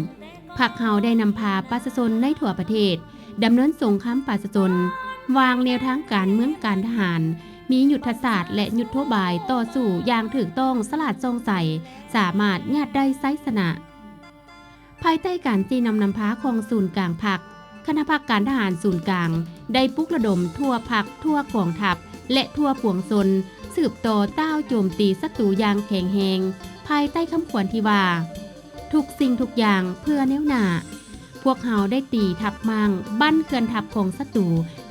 ພັກເຮົາໄດ້ນຳພາປະຊາຊົນໃນທົ່ວປະເທດດຳເນີນສົງຄາມປະຊາຊົນ, ວາງແນວທາງການເມືອງການທະຫານ, ມີຍຸດທະສາດ ແລະ ຍຸດໂທບາຍຕໍ່ສູ້ຢ່າງຖືກຕ້ອງ, ສະຫຼາດຊ່ອງໃສ, ສາມາດຍາດໄດ້ໄຊຊະນະ. ພາຍໃຕ້ການຊີ້ນຳນຳພາຂອງສູນກາງພັກ, ຄະນະພັກການທະຫານສູນກາງໄດ້ປຸກລະດົມທົ່ວພັກ, ທົ່ວກອງທັບ ແລະ ທົ່ວປວງຊົນ ສືບຕໍ່ຕ້າວໂຈມຕີສັດຕູຢ່າງແຂງແຮງ, ພາຍໃຕ້ຄຳຂວັນທີ່ວ່າ ທຸກສິ່ງທຸກຢ່າງເພື່ອແນວໜ້າ. ພວກເຮົາໄດ້ຕີທັບມ້າງ, ບັ້ນເຄື່ອນທັບຂອງສັດຕູ,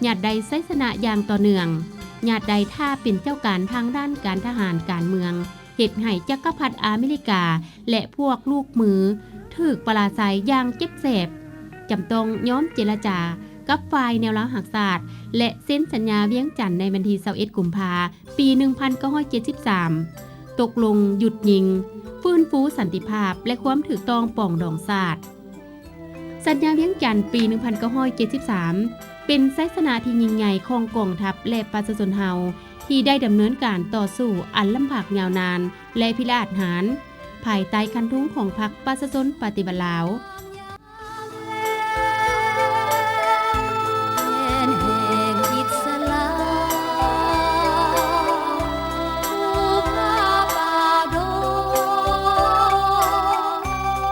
ຍາດໄດ້ໄຊຊະນະຢ່າງຕໍ່ເນື່ອງ, ຍາດໄດ້ຖ້າເປັນເຈົ້າການທາງດ້ານການທະຫານການເມືອງ, ເຮັດໃຫ້ຈັກກະພັດອາເມລິກາ ແລະ ພວກລູກມືຖືກປະລາໄຊຢ່າງເຈັບແສບ, ຈຳຕ້ອງຍອມເຈລະຈາກັບຝ່າຍແນວລາວຮັກຊາດ ແລະ ເຊັນສັນຍາວຽງຈັນໃນວັນທີຊາວເອັດ ກຸມພາ ປີໜຶ່ງພັນເກົ້າຮ້ອຍເຈັດສິບສາມ ຕົກລົງຢຸດຍິງ, ຟື້ນຟູສັນຕິພາບ ແລະ ຄວາມຖືກຕ້ອງປອງດອງຊາດ. ສັນຍາວຽງຈັນປີໜຶ່ງພັນເກົ້າຮ້ອຍເຈັດສິບສາມ ເປັນໄຊຊະນະທີ່ຍິ່ງໃຫຍ່ຂອງກອງທັບ ແລະ ປະຊາຊົນເຮົາ ທີ່ໄດ້ດຳເນີນການຕໍ່ສູ້ອັນລຳບາກຍາວນານ ແລະ ພິລະອາດຫານ ພາຍໃຕ້ຄັນທຸງຂອງພັກປະຊາຊົນປະຕິວັດລາວ. ແດນແຫ່ງອິດສະຫຼາມ ພູຜາປ່າດົງ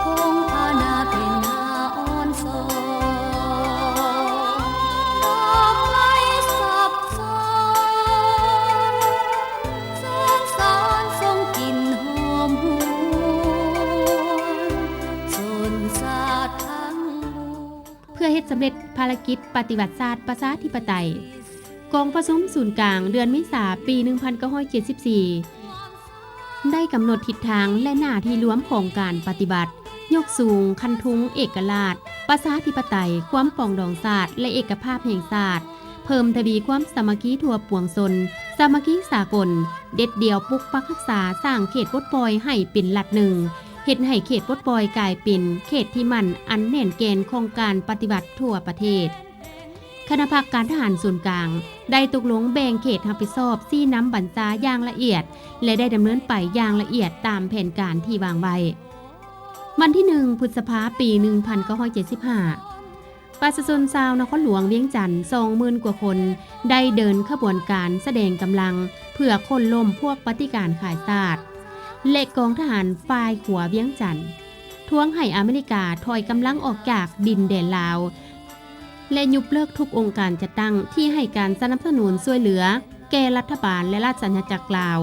ທົ່ງພະນາເປັນໜ້າອ່ອນສອນ ດອກໄມ້ສັບ ສອນ ແສງສານສົ່ງກິ່ນຫອມຫວນ ຊົນຊາດທັງມວນ. ເພື່ອເຮັດສຳເລັດພາລະກິດປະຕິວັດຊາດປະຊາທິປະໄຕ, ກອງປະຊຸມສູນກາງເດືອນເມສາປີໜຶ່ງພັນເກົ້າຮ້ອຍເຈັດສິບສີ່ ໄດ້ກຳນົດທິດທາງ ແລະ ໜ້າທີ່ລວມຂອງການປະຕິບັດ, ຍົກສູງຄັນທຸງເອກະລາດ, ປະຊາທິປະໄຕ, ຄວາມປອງດອງຊາດ ແລະ ເອກະພາບແຫ່ງຊາດ, ເພີ່ມທະວີຄວາມສາມັກຄີທົ່ວປວງຊົນ, ສາມັກຄີສາກົນ, ເດັດດ່ຽວປົກປັກຮັກສາ, ສ້າງເຂດປົດປ່ອຍໃຫ້ເປັນລັດໜຶ່ງ, ເຮັດໃຫ້ເຂດປົດປ່ອຍກາຍເປັນເຂດທີ່ໝັ້ນອັນແໜ້ນແກ່ນຂອງການປະຕິວັດທົ່ວປະເທດ. ຄະນະພັກການທະຫານສູນກາງໄດ້ຕົກລົງແບ່ງເຂດຮັບຜິດຊອບ, ຊີ້ນຳບັນຊາຢ່າງລະອຽດ ແລະ ໄດ້ດຳເນີນໄປຢ່າງລະອຽດຕາມແຜນການທີ່ວາງໄວ້. ວັນທີໜຶ່ງ ພຶດສະພາ ປີໜຶ່ງພັນເກົ້າຮ້ອຍເຈັດສິບຫ້າ ປະຊາຊົນຊາວນະຄອນຫຼວງວຽງຈັນ ສອງໝື່ນກວ່າຄົນ ໄດ້ເດີນຂະບວນການສະແດງກຳລັງ ເພື່ອໂຄ່ນລົ້ມພວກປະຕິການຂາຍຊາດ ແລະ ກອງທະຫານຝ່າຍຂົວວຽງຈັນ, ທວງໃຫ້ອາເມລິກາຖອຍກຳລັງອອກຈາກດິນແດນລາວ ແລະ ຍົກເລີກທຸກອົງການຈັດຕັ້ງທີ່ໃຫ້ການສະໜັບສະໜູນຊ່ວຍເຫຼືອແກ່ລັດຖະບານ ແລະ ລາຊະອານາຈັກລາວ.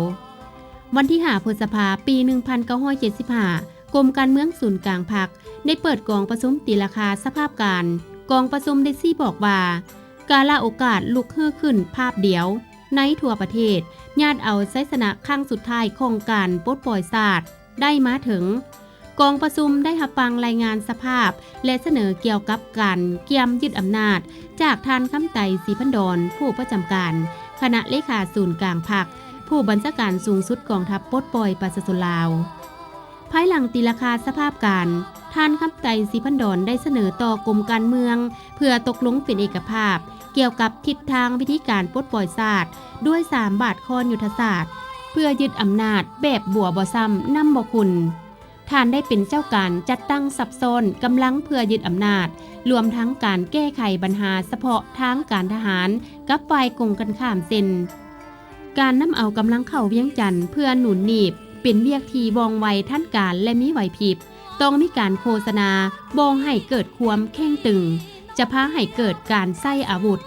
ວັນທີຫ້າ ພຶດສະພາ ປີໜຶ່ງພັນເກົ້າຮ້ອຍເຈັດສິບຫ້າ ກົມການເມືອງສູນກາງພັກ ໄດ້ເປີດກອງປະຊຸມຕີລາຄາສະພາບການ. ກອງປະຊຸມໄດ້ຊີ້ບອກວ່າ ກາລະໂອກາດລຸກຮືຂຶ້ນພາບດຽວໃນທົ່ວປະເທດ ຍາດເອົາໄຊຊະນະຄັ້ງສຸດທ້າຍຂອງການປົດປ່ອຍຊາດໄດ້ມາເຖິງ. ກອງປະຊຸມໄດ້ຮັບຟັງລາຍງານສະພາບ ແລະ ສະເໜີກ່ຽວກັບການກຽມຍຶດອຳນາດ ຈາກທ່ານ ຄຳໄຕ ສີພັນດອນ ຜູ້ປະຈຳການຄະນະເລຂາສູນກາງພັກ, ຜູ້ບັນຊາການສູງສຸດກອງທັບປົດປ່ອຍປະຊາຊົນລາວ. ພາຍຫຼັງຕີລາຄາສະພາບການ, ທ່ານ ຄຳໄຕ ສີພັນດອນ ໄດ້ສະເໜີຕໍ່ກົມການເມືອງ ເພື່ອຕົກລົງເປັນເອກະພາບ ກ່ຽວກັບທິດທາງວິທີການປົດປ່ອຍຊາດ ດ້ວຍສາມບາດຄ້ອນຍຸດທະສາດ ເພື່ອຍຶດອຳນາດແບບບົວບໍ່ຊ້ຳນ້ຳບໍ່ຂຸ່ນ. ທ່ານໄດ້ເປັນເຈົ້າການຈັດຕັ້ງຊັບຊ້ອນກຳລັງເພື່ອຍຶດອຳນາດ, ລວມທັງການແກ້ໄຂບັນຫາສະເພາະທາງການທະຫານກັບຝ່າຍກົງກັນຂ້າມ ເຊັ່ນ ການນຳເອົາກຳລັງເຂົ້າວຽງຈັນເພື່ອໜູນໜີບ ເປັນວຽກທີ່ວ່ອງໄວທັນການ ແລະ ມີໄຫວພິບ. ຕ້ອງມີການໂຄສະນາບໍ່ໃຫ້ເກີດຄວາມເຄັ່ງຕຶງ ຈະພາໃຫ້ເກີດການໃຊ້ອາວຸດ.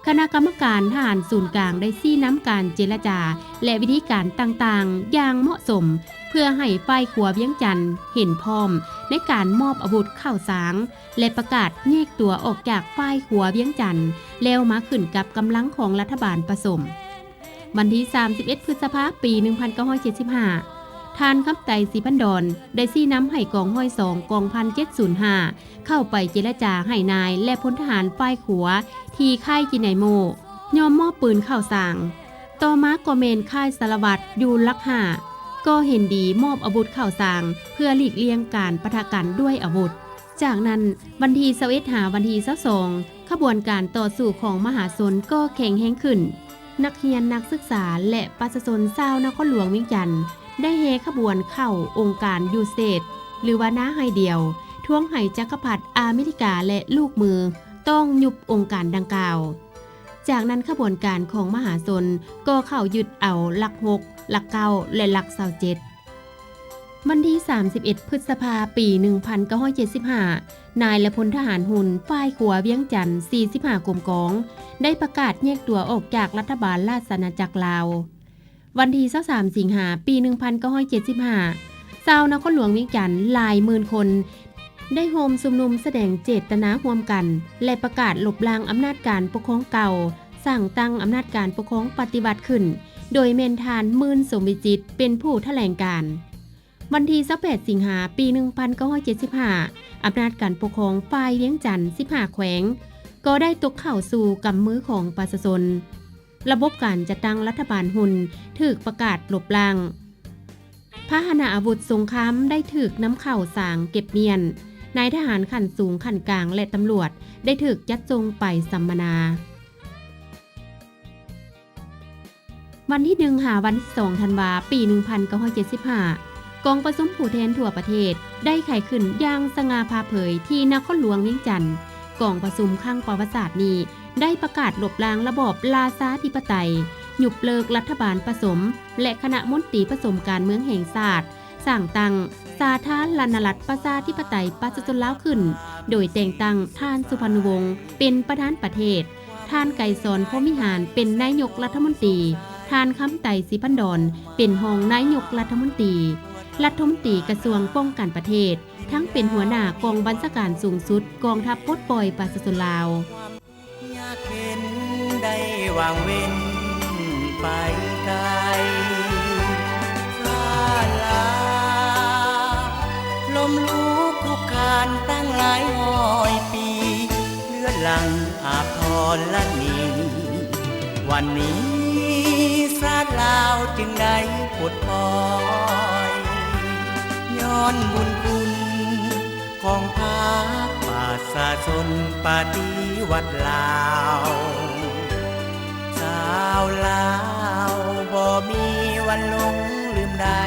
ຄະນະກຳມະການທະຫານສູນກາງໄດ້ຊີ້ນຳການເຈລະຈາ ແລະ ວິທີການຕ່າງໆຢ່າງເໝາະສົມ ເພື່ອໃຫ້ຝ່າຍຂົວວຽງຈັນເຫັນພ້ອມໃນການມອບອາວຸດເຂົ້າສາງ ແລະ ປະກາດແຍກຕົວອອກຈາກຝ່າຍຂົວວຽງຈັນ ແລ້ວມາຂຶ້ນກັບກຳລັງຂອງລັດຖະບານປະສົມ. ວັນທີສາມສິບເອັດ ພຶດສະພາ ປີໜຶ່ງພັນເກົ້າຮ້ອຍເຈັດສິບຫ້າ ທ່ານ ຄຳໄຕ ສີພັນດອນ ໄດ້ຊີ້ນຳໃຫ້ກອງຮ້ອຍສອງ ກອງພັນເຈັດສູນຫ້າ ເຂົ້າໄປເຈລະຈາໃຫ້ນາຍ ແລະ ພົນທະຫານຝ່າຍຂົວທີ່ຄ້າຍຈິນໄນໂມ ຍອມມອບປືນເຂົ້າສາງ. ຕໍ່ມາກໍແມ່ນຄ້າຍສາລະວັດຢູ່ຫຼັກຫ້າ ກໍເຫັນດີມອບອາວຸດເຂົ້າສາງ ເພື່ອຫຼີກລ່ຽງການປະທະກັນດ້ວຍອາວຸດ. ຈາກນັ້ນ, ວັນທີຊາວເອັດ ຫາວັນທີຊາວສອງ ຂະບວນການຕໍ່ສູ້ຂອງມະຫາຊົນກໍແຂງແຮງຂຶ້ນ. ນັກຮຽນ, ນັກສຶກສາ ແລະ ປະຊາຊົນຊາວນະຄອນຫຼວງວຽງຈັນ ໄດ້ແຫ່ຂະບວນເຂົ້າອົງການ ຢູເສດ ຫຼືວ່າ ນາໄຮ່ດຽວ, ທວງໃຫ້ຈັກກະພັດອາເມລິກາ ແລະ ລູກມື ຕ້ອງຍຸບອົງການດັ່ງກ່າວ. ຈາກນັ້ນຂະບວນການຂອງມະຫາຊົນກໍເຂົ້າຍຶດເອົາຫຼັກຫົກ, ຫຼັກເກົ້າ ແລະ ຫຼັກຊາວເຈັດ. ວັນທີສາມສິບເອັດ ພຶດສະພາ ປີໜຶ່ງພັນເກົ້າຮ້ອຍເຈັດສິບຫ້າ ນາຍ ແລະ ພົນທະຫານຮຸ່ນ ຝ່າຍຂົວວຽງຈັນ ສີ່ສິບຫ້າກົມກອງ ໄດ້ປະກາດແຍກຕົວອອກຈາກລັດຖະບານລາຊະອານາຈັກລາວ. ວັນທີຊາວສາມ ສິງຫາ ປີໜຶ່ງພັນເກົ້າຮ້ອຍເຈັດສິບຫ້າ ຊາວນະຄອນຫຼວງວຽງຈັນຫຼາຍໝື່ນຄົນ ໄດ້ໂຮມຊຸມນຸມສະແດງເຈດຕະນາຮ່ວມກັນ ແລະ ປະກາດລົບລ້າງອຳນາດການປົກຄອງເກົ່າ, ສ້າງຕັ້ງອຳນາດການປົກຄອງປະຕິວັດຂຶ້ນ, ໂດຍແມ່ນທ່ານ ໝື່ນ ສົມວິຈິດ ເປັນຜູ້ຖະແຫຼງການ. ວັນທີຊາວແປດ ສິງຫາ ປີໜຶ່ງພັນເກົ້າຮ້ອຍເຈັດສິບຫ້າ ອຳນາດການປົກຄອງຝ່າຍວຽງຈັນ ສິບຫ້າແຂວງ ກໍໄດ້ຕົກເຂົ້າສູ່ກຳມືຂອງປະຊາຊົນ. ລະບົບການຈັດຕັ້ງລັດຖະບານຮຸ່ນຖືກປະກາດລົບລ້າງ. ພາຫະນະອາວຸດສົງຄາມໄດ້ຖືກນຳເຂົ້າສາງເກັບມ້ຽນ. ນາຍທະຫານຂັ້ນສູງ, ຂັ້ນກາງ ແລະ ຕຳຫຼວດໄດ້ຖືກຈັດສົ່ງໄປສຳມະນາ. ວັນທີໜຶ່ງ ຫາວັນທີສອງ ທັນວາ ປີໜຶ່ງພັນເກົ້າຮ້ອຍເຈັດສິບຫ້າ ກອງປະຊຸມຜູ້ແທນທົ່ວປະເທດ ໄດ້ໄຂຂຶ້ນຢ່າງສະຫງ່າຜ່າເຜີຍທີ່ນະຄອນຫຼວງວຽງຈັນ. ກອງປະຊຸມຄັ້ງປະຫວັດສາດນີ້ ໄດ້ປະກາດລົບລ້າງລະບອບລາຊາທິປະໄຕ, ຍຸບເລີກລັດຖະບານປະສົມ ແລະ ຄະນະມົນຕີປະສົມການເມືອງແຫ່ງຊາດ, ສ້າງຕັ້ງສາທາລະນະລັດປະຊາທິປະໄຕປະຊາຊົນລາວຂຶ້ນ, ໂດຍແຕ່ງຕັ້ງທ່ານ ສຸພັນວົງ ເປັນປະທານປະເທດ, ທ່ານ ໄກສອນ ພົມວິຫານ ເປັນນາຍົກລັດຖະມົນຕີ, ທ່ານ ຄຳໄຕ ສີພັນດອນ ເປັນຮອງນາຍົກລັດຖະມົນຕີ, ລັດຖະມົນຕີກະຊວງປ້ອງກັນປະເທດ, ທັງເປັນຫົວໜ້າກອງບັນຊາການສູງສຸດກອງທັບປົດປ່ອຍປະຊາຊົນລາວ. ຍາກເຫັນໄດ້ຫວ່າງເວັນໄປໄກ ຊາດລາວ ລົ້ມລຸກຄຸກຄານຕັ້ງຫຼາຍຮ້ອຍປີ ເລືອດຫຼັ່ງອາບທໍລະນີ ວັນນີ້ຊາດລາວຈຶ່ງໄດ້ປົດປ່ອຍ ຍ້ອນບຸນຄຸນ ຂອງພັກປະຊາຊົນປະຕິວັດລາວ ຊາວລາວບໍ່ມີວັນຫຼົງລືມໄດ້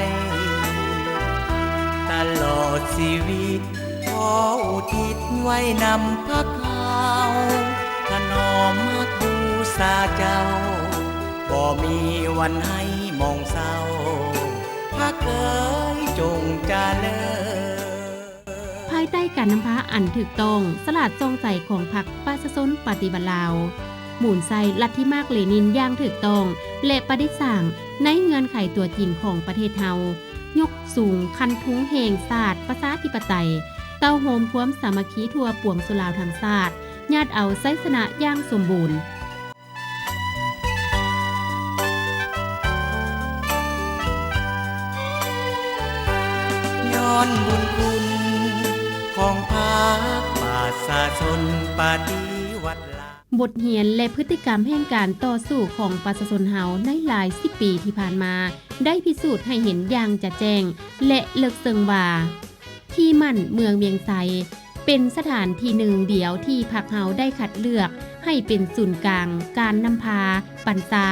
ຕະຫຼອດຊີວິດຂໍອຸທິດໄວ້ນຳພັກເຮົາ ຖະໜອມຮັກບູຊາເຈົ້າ ບໍ່ມີວັນໃຫ້ໝອງເສົ້າ ພັກເອີຍຈົ່ງຈະເລີນ. ພາຍໃຕ້ການນຳພາອັນຖືກຕ້ອງ, ສະຫຼາດສ່ອງໃສຂອງພັກປະຊາຊົນປະຕິວັດລາວ, ໝູນໃສ່ລັດທິມາກເລນິນຢ່າງຖືກຕ້ອງ ແລະ ປະດິດສ້າງໃນເງື່ອນໄຂຕົວຈິງຂອງປະເທດເຮົາ, ຍົກສູງຄັນທຸງແຫ່ງຊາດປະຊາທິປະໄຕ, ເຕົ້າໂຮມຄວາມສາມັກຄີທົ່ວປວງຊົນລາວທັງຊາດ, ຍາດເອົາໄຊຊະນະຢ່າງສົມບູນ. ຍ້ອ ບຸນຄຸນຂອງພັກປະຊາຊົນປະຕິວັດລາວ. ບົດຮຽນ ແລະ ພຶດຕິກຳແຫ່ງການຕໍ່ສູ້ຂອງປະຊາຊົນເຮົາໃນຫຼາຍສິບປີທີ່ຜ່ານມາ ໄດ້ພິສູດໃຫ້ເຫັນຢ່າງຈະແຈ້ງ ແລະ ເລິກເຊິ່ງວ່າ ທີ່ໝັ້ນເມືອງວຽງໄຊ ເປັນສະຖານທີ່ໜຶ່ງດຽວທີ່ພັກເຮົາໄດ້ຄັດເລືອກໃຫ້ເປັນສູນກາງການນຳພາບັນຊາ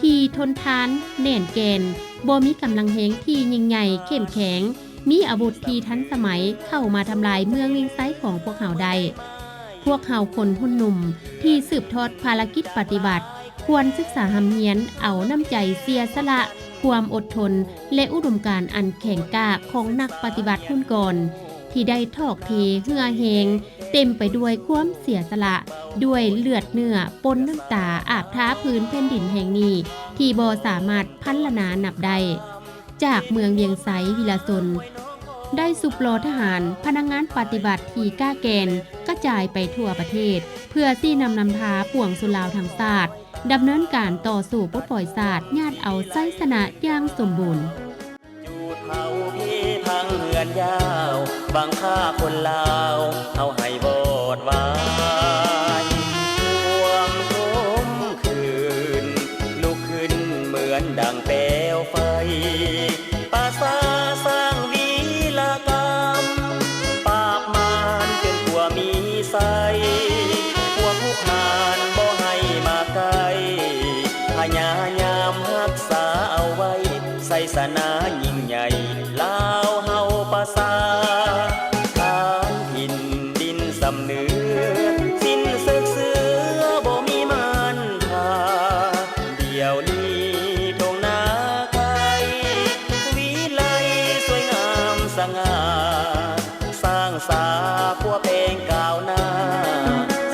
ທີ່ທົນທານແໜ້ນແກ່ນ, ບໍ່ມີກຳລັງແຮງທີ່ຍິ່ງໃຫຍ່ເຂັ້ມແຂງ, ມີອາວຸດທີ່ທັນສະໄໝເຂົ້າມາທຳລາຍເມືອງວຽງໄຊຂອງພວກເຮົາໄດ້. ພວກເຮົາຄົນຮຸ່ນໜຸ່ມທີ່ສືບທອດພາລະກິດປະຕິວັດ ຄວນສຶກສາຮ່ຳຮຽນເອົານ້ຳໃຈເສຍສະຫຼະ, ຄວາມອົດທົນ ແລະ ອຸດົມການອັນແຂງກ້າຂອງນັກປະຕິວັດຮຸ່ນກ່ອນ ທີ່ໄດ້ຖອກເທເຫື່ອແຮງ ເຕັມໄປດ້ວຍຄວາມເສຍສະຫຼະ, ດ້ວຍເລືອດເນື້ອປົນນ້ຳຕາອາບທາພື້ນແຜ່ນດິນແຫ່ງນີ້ ທີ່ບໍ່ສາມາດພັນລະນານັບໄດ້. ຈາກເມືອງວຽງໄຊ ວິລະຊົນ ໄດ້ຊຸບຫຼໍ່ທະຫານ, ພະນັກງານປະຕິວັດທີ່ກ້າແກ່ນ ກະຈາຍໄປທົ່ວປະເທດ ເພື່ອຊີ້ນຳນຳພາປວງຊົນລາວທັງຊາດ ດຳເນີນການຕໍ່ສູ້ປົດປ່ອຍຊາດ, ຍາດເອົາໄຊຊະນະຢ່າງສົມບູນ. ຈູດເຜົາເພພັງເຮືອນຍາວ, ບັງຂ້າຄົນລາວເຮົາໃຫ້ວອດວາຍ. ຄວາມຂົມຂື່ນລຸກຂຶ້ນເໝືອນດັ່ງແປວໄຟ, ປະຊາສ້າງວີລະກຳ, ປາບມານຈົນກວ່າມີໄຊ, ພວກຮຸກຮານບໍ່ໃຫ້ມາໃກ້, ພະຍາຍາມຮັກສາເອົາໄວ້. ໄຊຊະນະຍິ່ງໃຫຍ່ລາວເຮົາປະຊາ, ທານຖິ່ນດິນຊຳເໜືອ, ສິ້ນເສິກເສືອບໍ່ມີມານທ່າ. ດຽວນີ້ທົ່ງນາໄຄ ວິໄລສວຍງາມສະຫງ່າ, ສ້າງສາປົວແປງກ້າວໜ້າ,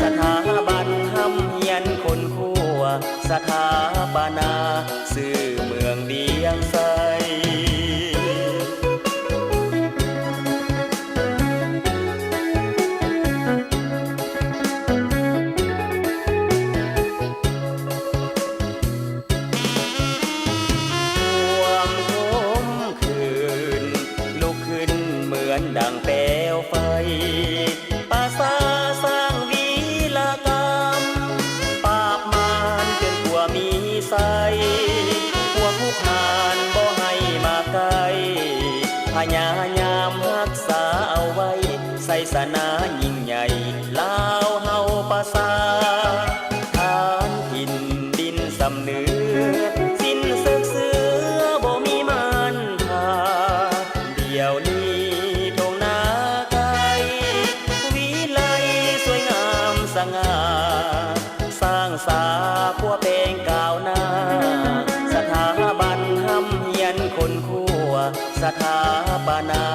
ສະຖາບັນຮ່ຳຮຽນຄົ້ນຄວ້າ, ສະຖາປະນາຊື່ເມືອງວຽງໄຊ. ຄວາມຂົມຂື່ນລຸກຂຶ້ນເໝືອນດັ່ງແປວໄຟ, ປະຊາສ້າງວີລະກຳ, ປາບມານຈົນກວ່າມີໄຊ, ພວກຮຸກຮານບໍ່ໃຫ້ມາໃກ້, ພະຍາຍາມຮັກສາເອົາໄວ້, ໄຊຊະນະຍິ່ງໃຫຍ່ລາວເຮົາປະຊາ, ທານຖິ່ນດິນຊຳເໜືອ, ສິ້ນເສິກເສືອບໍ່ມີມານທ່າ. ດຽວນີ້ທົ່ງນາໄຄ ວິໄລສວຍງາມສະຫງ່າ, ສ້າງສາປົວແປງກ້າວໜ້າ, ສະຖາບັນຮ່ຳຮຽນຄົ້ນຄວ້າ, ສະຖາປະນາ